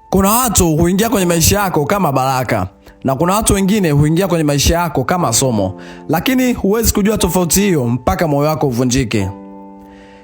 Kuna watu huingia kwenye maisha yako kama baraka na kuna watu wengine huingia kwenye maisha yako kama somo, lakini huwezi kujua tofauti hiyo mpaka moyo wako uvunjike.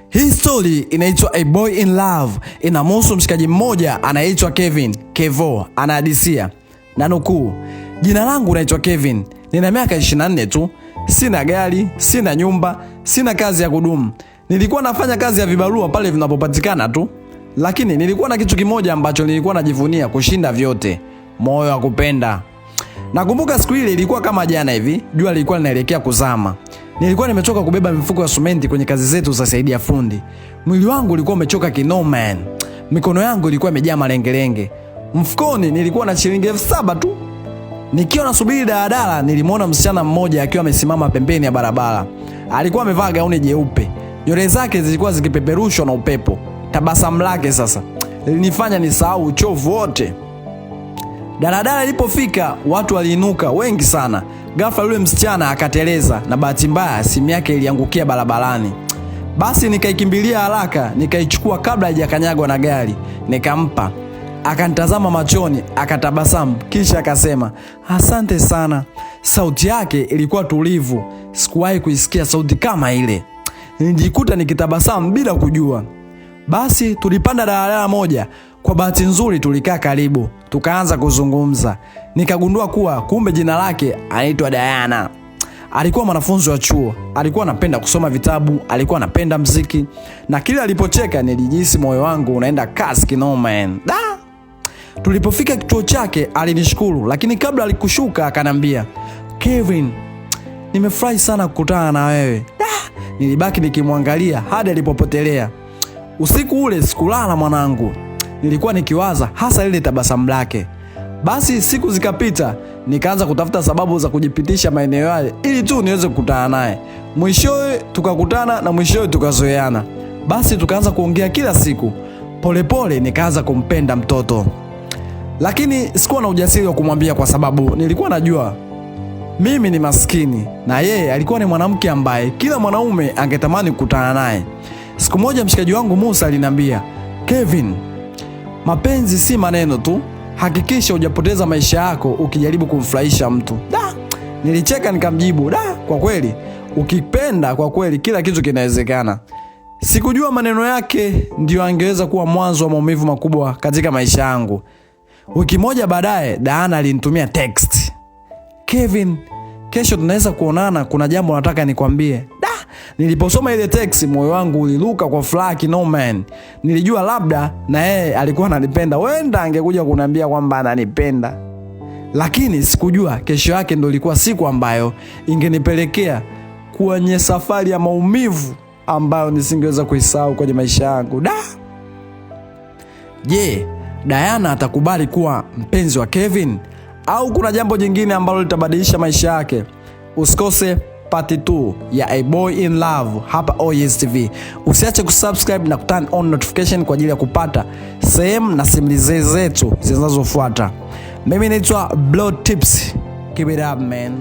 Hii story inaitwa A Boy in Love, inamhusu mshikaji mmoja anayeitwa Kevin Kevo. Anahadisia na nukuu, jina langu naitwa Kevin, nina miaka 24 tu, sina gari, sina nyumba, sina kazi ya kudumu. Nilikuwa nafanya kazi ya vibarua pale vinapopatikana tu, lakini nilikuwa na kitu kimoja ambacho nilikuwa najivunia kushinda vyote, moyo wa kupenda. Nakumbuka siku ile ilikuwa kama jana hivi, jua lilikuwa linaelekea kuzama. Nilikuwa nimechoka kubeba mifuko ya simenti kwenye kazi zetu za saidia fundi. Mwili wangu ulikuwa umechoka kinoma man. Mikono yangu ilikuwa imejaa malengelenge. Mfukoni nilikuwa na shilingi 7,000 tu. Nikiwa nasubiri daladala, nilimwona msichana mmoja akiwa amesimama pembeni ya barabara. Alikuwa amevaa gauni jeupe, nywele zake zilikuwa zikipeperushwa na upepo. Tabasamu lake sasa lilinifanya nisahau uchovu wote. Daladala ilipofika watu waliinuka wengi sana. Ghafla yule msichana akateleza, na bahati mbaya simu yake iliangukia barabarani. Basi nikaikimbilia haraka, nikaichukua kabla haijakanyagwa na gari, nikampa. Akanitazama machoni, akatabasamu, kisha akasema asante sana. Sauti yake ilikuwa tulivu, sikuwahi kuisikia sauti kama ile. Nilijikuta nikitabasamu bila kujua. Basi tulipanda daladala moja. Kwa bahati nzuri tulikaa karibu, tukaanza kuzungumza. Nikagundua kuwa kumbe jina lake anaitwa Diana. Alikuwa mwanafunzi wa chuo, alikuwa anapenda kusoma vitabu, alikuwa anapenda mziki, na kila alipocheka nilijihisi moyo wangu unaenda kasi kinoma man. Da! Tulipofika kituo chake alinishukuru, lakini kabla alikushuka akanambia, Kevin, nimefurahi sana kukutana na wewe. Da! Nilibaki nikimwangalia hadi alipopotelea. Usiku ule sikulala mwanangu, nilikuwa nikiwaza hasa lile tabasamu lake. Basi siku zikapita, nikaanza kutafuta sababu za kujipitisha maeneo yale ili tu niweze kukutana naye. Mwishowe tukakutana na mwishowe tukazoeana. Basi tukaanza kuongea kila siku. Polepole nikaanza kumpenda mtoto, lakini sikuwa na ujasiri wa kumwambia kwa sababu nilikuwa najua mimi ni maskini na yeye alikuwa ni mwanamke ambaye kila mwanaume angetamani kukutana naye. Siku moja mshikaji wangu Musa aliniambia, Kevin, mapenzi si maneno tu, hakikisha hujapoteza maisha yako ukijaribu kumfurahisha mtu. Da, nilicheka nikamjibu, da, kwa kweli ukipenda, kwa kweli kila kitu kinawezekana. Sikujua maneno yake ndiyo angeweza kuwa mwanzo wa maumivu makubwa katika maisha yangu. Wiki moja baadaye, Diana alinitumia text, Kevin, kesho tunaweza kuonana, kuna jambo nataka nikwambie. Da, niliposoma ile text moyo wangu uliruka kwa furaha kinoma man. Nilijua labda na yeye alikuwa ananipenda, wenda angekuja kuniambia kwamba ananipenda, lakini sikujua kesho yake ndo ilikuwa siku ambayo ingenipelekea kwenye safari ya maumivu ambayo nisingeweza kuisahau kwenye maisha yangu. Da, je, Diana atakubali kuwa mpenzi wa Kevin au kuna jambo jingine ambalo litabadilisha maisha yake? Usikose part 2 ya A Boy in Love hapa OYES TV. Usiache kusubscribe na kuturn on notification kwa ajili ya kupata sehemu na simulizi zetu zinazofuata. Mimi naitwa Blood Tips. Keep it up, man.